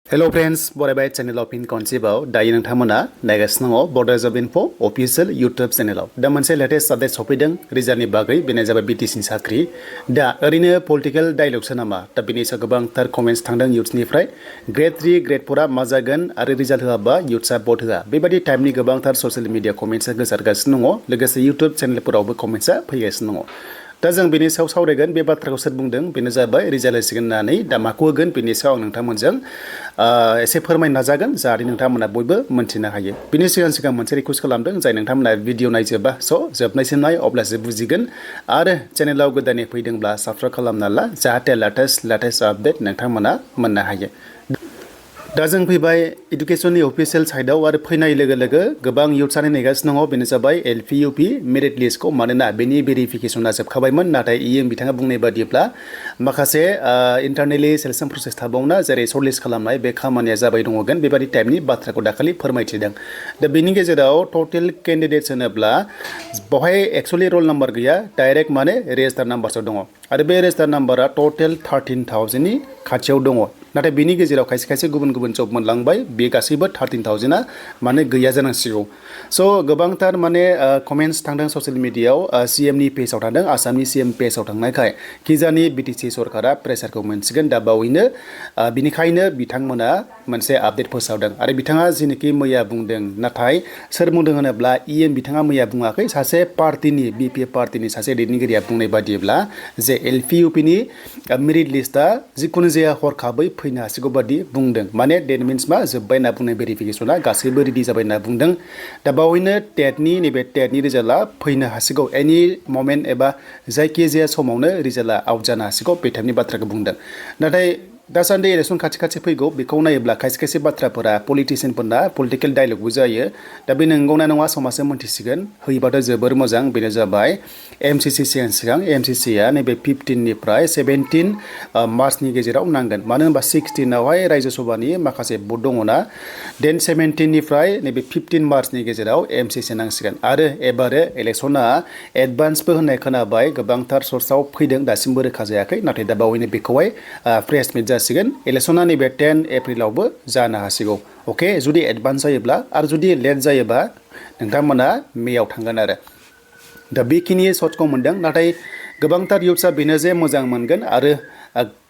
Hello friends, बरायबाय चेनेलाव फिन खनसेबाव दायो नोंथांमोना नायगासिनो दङ बडो जब इनफो अफिशियल इउट्युब चेनेलाव दा मोनसे लेटेस्ट आपडेट सफैदों रिजाल्टनि बागै बेनो जाबाय BTC नि साख्रि दा ओरैनो पलिटिकल डायलगसो नामा दा बेनि सायाव गोबांथार कमेन्ट्स थांदों इउथ्सनिफ्राय ग्रेड 3 ग्रेड 4 आ मा जागोन आरो रिजाल्ट होआबा इउथ्सआ भट होआ बेबायदि टाइपनि गोबांथार ससियेल मिडिया कमेन्ट्सआ गोसारगासिनो दङ लोगोसे इउट्युब चेनेलफोरावबो कमेन्ट्सआ फैगासिनो दङ दा जों बेनि सायाव सावरायगोन बे बाथ्राखौ सोर बुंदों बेनो जाबाय रिजाल्ट होसिगोन होननानै दा माखौ होगोन बेनि सायाव आं नोंथांमोनजों एसे फोरमायनो नाजागोन जाहाथे नोंथांमोना बयबो मोनथिनो हायो बिनि सिगां मोनसे रिक्वेस्ट खालामदों जाय नोंथांमोना भिडिअ नायजोबा स' जोबनायसिम नाय अब्लासो बुजिगोन आरो चेनेलाव गोदानै फैदोंब्ला साबस्क्राइब खालामना ला जाहाथे लेटेस्ट आपडेट नोंथांमोना मोननो हायो दा जों फैबाय इडुकेशननि अफिशियल साइटआव आरो फैनाय लोगो लोगो गोबां इउथ्सआनो नेगासिनो दङ बेनो जाबाय LP UP मेरिट लिस्टखौ मानोना बेनि भेरिफिकेसना जोबखाबायमोन नाथाय बिथाङा बुंनाय बादिब्ला माखासे इन्टारनेलि सेलेक्सन प्रसेस थाबावना जेरै सर्टलिस्ट खालामनाय बे खामानिया जाबाय दङगोन बेबादि टाइपनि बाथ्राखौ दाखालि फोरमायथिदों दा बेनि गेजेराव टटेल केन्डिडेट्स होनोब्ला बहाय एक्चुअलि रल नाम्बार गैया डाइरेक्ट माने रेजिस्टार नाम्बारसो दङ आरो बे रेजिस्टार नाम्बारा टटेल 13,000 नि खाथियाव दङ नाथाय बेनि गेजेराव खायसे गुबुन जब मोनलांबाय बे गासैबो 13,000 माने गैया जानांसिगौ स' गोबांथार माने कमेन्ट्स थांदों ससियेल मिडियायाव CM नि पेजाव थांदों आसामनि CM पेजाव थांनायखाय किजानि BTC सरकारा प्रेसारखौ मोनसिगोन दा बावैनो बिनिखायनो बिथांमोना मोनसे आपडेट फोसावदों आरो बिथाङा जिनोखि मैया बुंदों नाथाय सोर बुंदों होनोब्ला बिथाङा मैया बुङाखै सासे पार्टिनि BPF पार्टिनि सासे दैदेनगिरिया बुंनाय बादिब्ला जे LP UP नि मेरिट लिस्टआ जिखुनु जाया हरखाबै फैनो हासिगौ बादि बुंदों माने डेट मिन्स मा जोब्बाय होनना बुंनाय भेरिफिकेसना गासैबो रेडि जाबाय होनना बुंदों दा बावैनो नैबे टेटनि रिजाल्टआ फैनो हासिगौ एनि ममेन्ट एबा जायखिजाया समावनो रिजाल्टआ आउट जानो हासिगौ बे टाइपनि बाथ्राखौ बुंदों नाथाय दासान्दि इलेक्सन खाथि फैगौ बेखौ नायोब्ला खायसे बाथ्राफोरा पलिटिशियानफोरना पलिटिकेल डायलगबो जायो दा बे नंगौना नङा समाजो मोनथिसिगोन होयोबाथ' जोबोर मोजां बेनो जाबाय MCC सिगां MCC आ नैबे 15 निफ्राय 17 मार्चनि गेजेराव नांगोन मानो होनबा 16 आवहाय रायजो सभानि माखासे भट दङना देन 17 निफ्राय नैबे 15 मार्चनि गेजेराव MCC नांसिगोन आरो एबारे इलेक्सना एडभान्सबो होननाय खोनाबाय गोबांथार सर्सआव फैदों दासिमबो रोखा जायाखै नाथाय दा बावैनो बेखौहाय प्रेस मिट जासिगोन इलेक्सना नैबे 10 एप्रिलावबो जानो हासिगौ अके जुदि एडभान्स जायोब्ला आरो जुदि लेट जायोबा नोंथांमोना मेयाव थांगोन आरो दा बेखिनि सर्सखौ मोनदों नाथाय गोबांथार इउथ्सआ बेनो जे मोजां मोनगोन आरो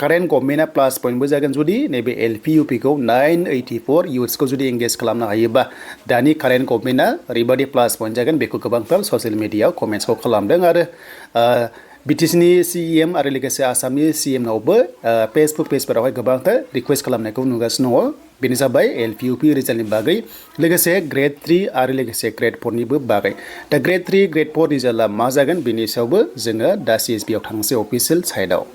कारेन्ट गभर्नमेन्टआ प्लास पइन्टबो जागोन जुदि नैबे LP UP खौ 984 इउथ्सखौ जुदि एंगेज खालामनो हायोबा दानि कारेन्ट गभर्नमेन्टआ ओरैबादि प्लास पइन्ट जागोन बेखौ गोबांथार ससियेल मिडियायाव कमेन्ट्सखौ खालामदों आरो BTC नि CEM आरो लोगोसे आसामनि CM नावबो फेसबुक पेजफोरावहाय गोबांथार रिक्वेस्ट खालामनायखौ नुगासिनो दङ बेनो जाबाय LP UP रिजाल्टनि बागै लोगोसे ग्रेड 3 आरो लोगोसे ग्रेड 4 निबो बागै दा ग्रेड 3 ग्रेड 4 रिजाल्टआ मा जागोन बेनि सायावबो जोङो दा CSB आव थांसै अफिशियल साइटआव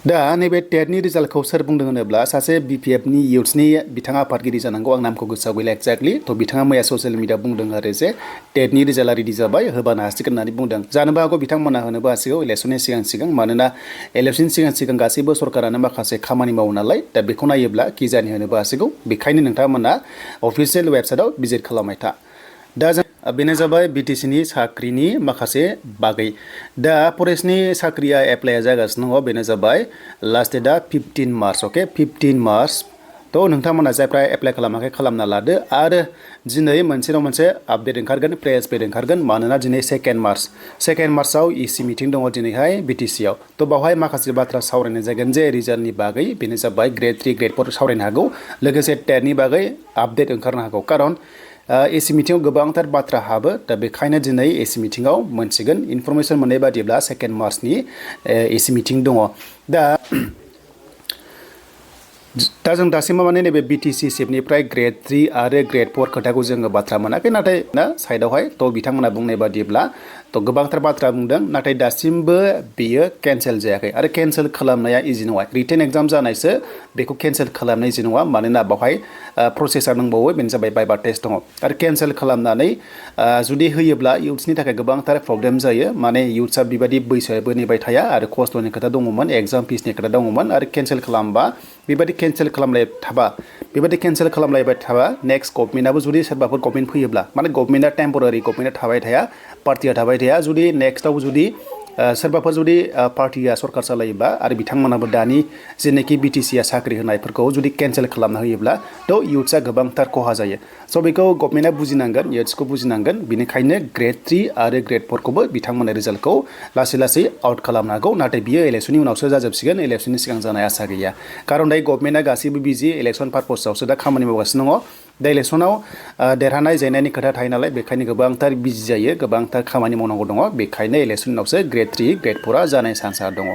दा नैबे टेटनि रिजाल्टखौ सोर बुंदों होनोब्ला सासे BPF नि इउथ्सनि बिथाङा आफादगिरि जानांगौ आं नामखौ गोसोआव गैला एक्जेक्टलि थ' बिथाङा मैया ससियेल मिडियायाव बुंदों आरो जे टेटनि रिजाल्टआ रेडि जाबाय होबानो हासिगोन होननानै बुंदों जानोबो हागौ बिथांमोना होनोबो हासिगौ इलेक्सननि सिगां मानोना इलेक्सननि सिगां गासैबो सरकारानो माखासे खामानि मावो नालाय दा बेखौ नायोब्ला किजानि होनोबो हासिगौ बेखायनो नोंथांमोना अफिशियेल वेबसाइटआव भिजिट खालामबाय था दा जों बेनो जाबाय BTC नि साख्रिनि माखासे बागै दा फरेस्टनि साख्रिया एप्लाइया जागासिनो दङ बेनो जाबाय लास्ट डेटआ 15 मार्च अके 15 मार्च थ' नोंथांमोना जायफ्रा एप्लाइ खालामाखै खालामना लादो आरो दिनै मोनसे आपडेट ओंखारगोन प्रेस पेड ओंखारगोन मानोना दिनै 2 मार्चआव EC मिटिं दङ दिनैहाय BTC आव थ' बावहाय माखासे बाथ्रा सावरायनाय जागोन जे रिजाल्टनि बागै बेनो जाबाय ग्रेड 3 ग्रेड 4 सावरायनो हागौ लोगोसे टेटनि बागै आपडेट ओंखारनो हागौ खारन AC मिटिंआव गोबांथार बाथ्रा हाबो दा बेखायनो दिनै AC मिटिंआव मोनसिगोन इनफरमेसन मोननाय बादिब्ला 2 मार्चनि AC मिटिं दङ दा जों दासिमबो माने नैबे BTC सिपनिफ्राय ग्रेड 3 आरो ग्रेड 4 खोथाखौ जोङो बाथ्रा मोनाखै नाथाय ना साइडआवहाय थ' बिथांमोना बुंनाय बादिब्ला थ' गोबांथार बाथ्रा बुंदों नाथाय दासिमबो बेयो केन्सेल जायाखै आरो केन्सेल खालामनाया इजि नङा रिटेन एग्जाम जानायसो बेखौ केन्सेल खालामनाय इजि नङा मानोना बावहाय प्रसेसा दंबावो बेनो जाबाय बाइबा टेस्ट दङ आरो केन्सेल खालामनानै जुदि होयोब्ला इउथ्सनि थाखाय गोबांथार प्रब्लेम जायो माने इउथ्सआ बेबायदि बैसोबो नेबाय थाया आरो खस्थ'नि खोथा दङमोन एग्जाम फिसनि खोथा दङमोन आरो केन्सेल खालामबा बेबायदि केन्सेल खालामलायबाय थाबा नेक्स्ट गभर्नमेन्टआबो जुदि सोरबाफोर गभर्नमेन्ट फैयोब्ला माने गभर्नमेन्टआ टेम्परारि गभर्नमेन्टआ थाबाय थाया पार्टिया थाबाय थाया जुदि नेक्स्टआव जुदि सोरबाफोर जुदि पार्टिया सरकार सालायोबा आरो बिथांमोनाबो दानि जेनाखि BTC साख्रि होनायफोरखौ जुदि केन्सेल खालामना होयोब्ला थ' इयुथ्सआ गोबांथार खहा जायो स' बेखौ गभर्नमेन्टआ बुजिनांगोन इयुथ्सखौ बुजिनांगोन बिनिखायनो ग्रेड 3 आरो ग्रेड 4 खौबो बिथांमोननि रिजाल्टखौ लासै लासै आउट खालामनो हागौ नाथाय बियो इलेक्सननि उनावसो जाजोबसिगोन इलेक्सननि सिगां जानाय आसा गैया खारन दायो गभर्नमेन्टआ गासैबो बिजि इलेक्सन पार्पसावसो दा खामानि मावगासिनो दङ दा इलेक्सनाव देरहानाय जेननायनि खोथा थायो नालाय बेखायनो गोबांथार बिजि जायो गोबांथार खामानि मावनांगौ दङ बेखायनो इलेक्सननि उनावसो ग्रेड 3 ग्रेड 4 जानाय चान्सआ दङ